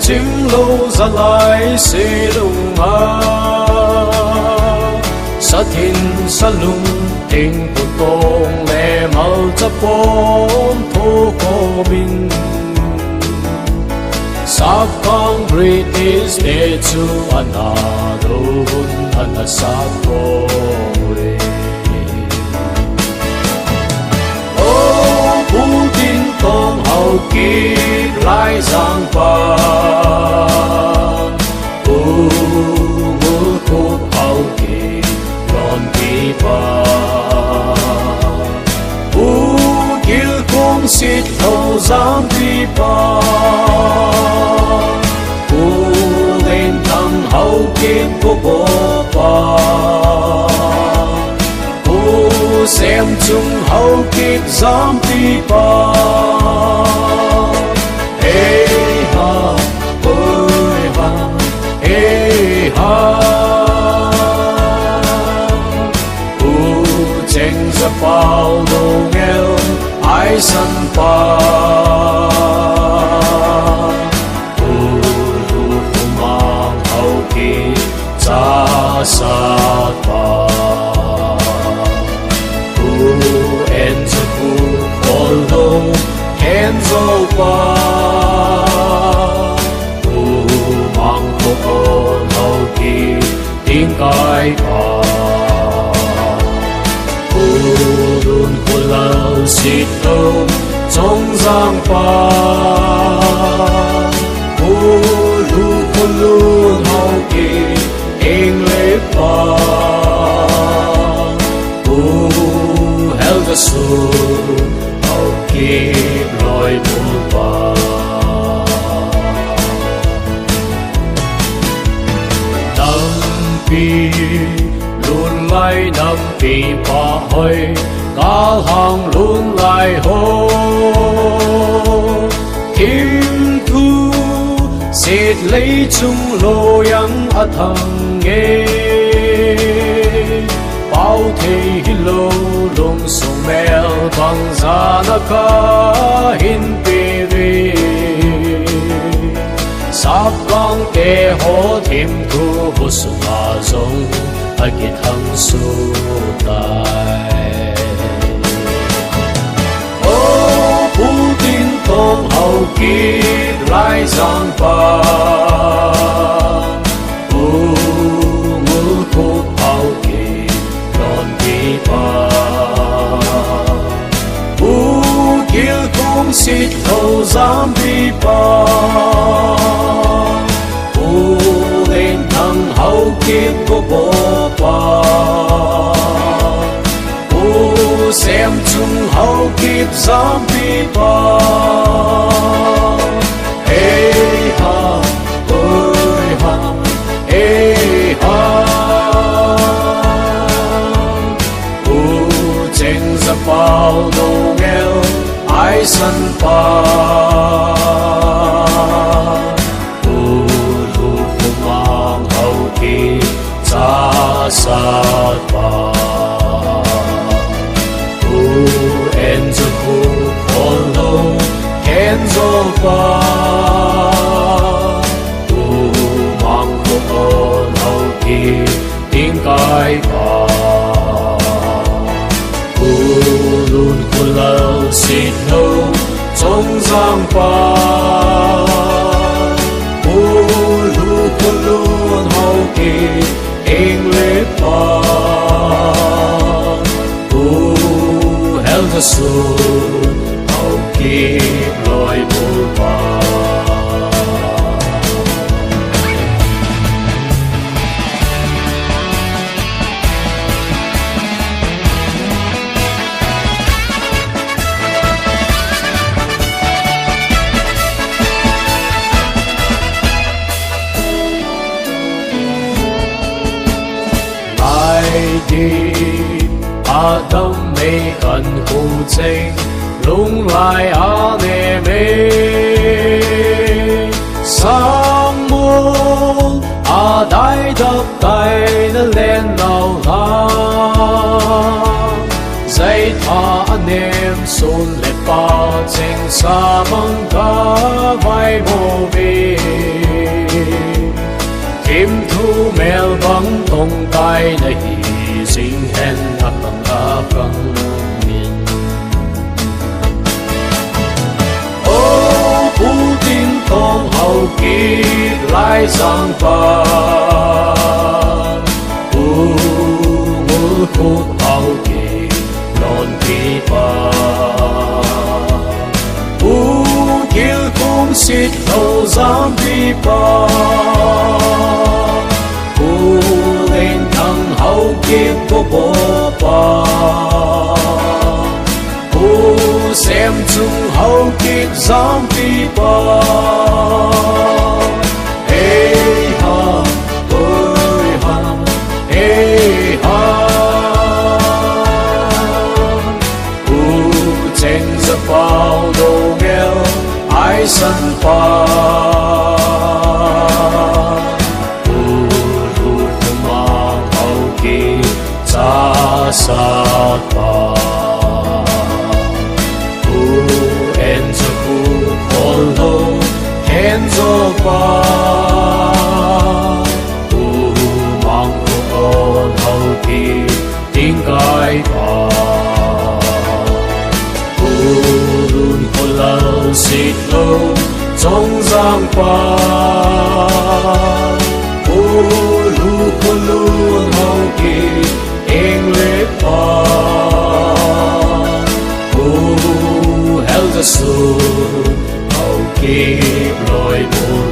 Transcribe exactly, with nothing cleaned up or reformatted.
Chinglo jalai selunga, sathin salung, thingputong le malchapon thokhomin, Sapkang British te chu ana dohun ana sapkhomin. O Pu Tinton Haokip Laijang pa, Pu Ngulkhup Haokip lonpi pa, Pu Kilkhum Sitlhou jampi pa, Pu Lenthang Haokip gogo pa, Pu Semchung Haokip jampi pa. Hei ha, hoi ha, hei ha. Pu Chengzapao Noungel aisan pa, Pu Lukhumang Haokip chasat pa, Pu Enjakhup Kholhou khenjo pa, Pu Mangkhokon Haokip tingkai pa, Pu Lunkholal Sitlhou Chongjang pa, Pu Lukholun Haokip Englep pa, Pu Helgasun Haokip loibol pa. Nampi lunlai nampi pahoi, kalhang lunlai ho, thimthu setlei chung loijang athang e. Pao thei hilou lungsung mel bang jana kahin pe uve. Sapkang te ho thimthu bu sunga jong akithang sutai. O Pu Tinton Haokip Laijang pa, Pu Ngulkhup Haokip lonpi pa, Pu Kilkhum Sitlhou jampi pa, Pu Lenthang Haokip gogo pa, Pu Semchung Haokip jampi pa. Hei ha, hoi ha, hei ha. Pu Chengzapao Noungel aisan pa, Pu Lukhumang Haokip chasat pa, Pu Enjakhup Kholhou khenjo pa, Pu Mangkhokon Haokip tingkai pa, Pu Lunkholal Sitlhou Chongjang pa, Pu Lukholun Haokip Englep pa, Pu Helgasun Haokip loibol pa. Laidip Adam Mei Kankhu Cheng Lunglai Anem e, Sangmol Adaidap Taina Lennau Lha, Jaitha Anem Sun Let Pa cheng sa bang ka vai mo ve. Thim thu mel bang tong tai na hi, sing hen a kang a kang min. O Pu Tin Tong Hau Kip Lai Sang Pa, Pu Ngul Khup Hau Kip Lon Pi Pa, Pu Kil Kum Sit Lo Zam Pi Pa, Pu Leng Thang Hau Kip Ko Bo Pa, Pu Sem Chung Hau Kip Zam Pi Pa. Hei ha, hoi ha, hei ha. Pu Cheng Za Pau Do Ngel Ai San Pa, Pu Lu Pu Mang Hau Kip Cha Sat Pa, Pu En Za Pu Khol Lo Khen Zo Pa, Pu Mang Ko Kon Hau Kip Ting Kai Pa, Pu Lun Ko Lal Sit Lo Chong Zang Pa, Pu Lu Ko Lun Hau Kip Eng Le Pa, Pu Hel Za Su Hau Kip Loi Bul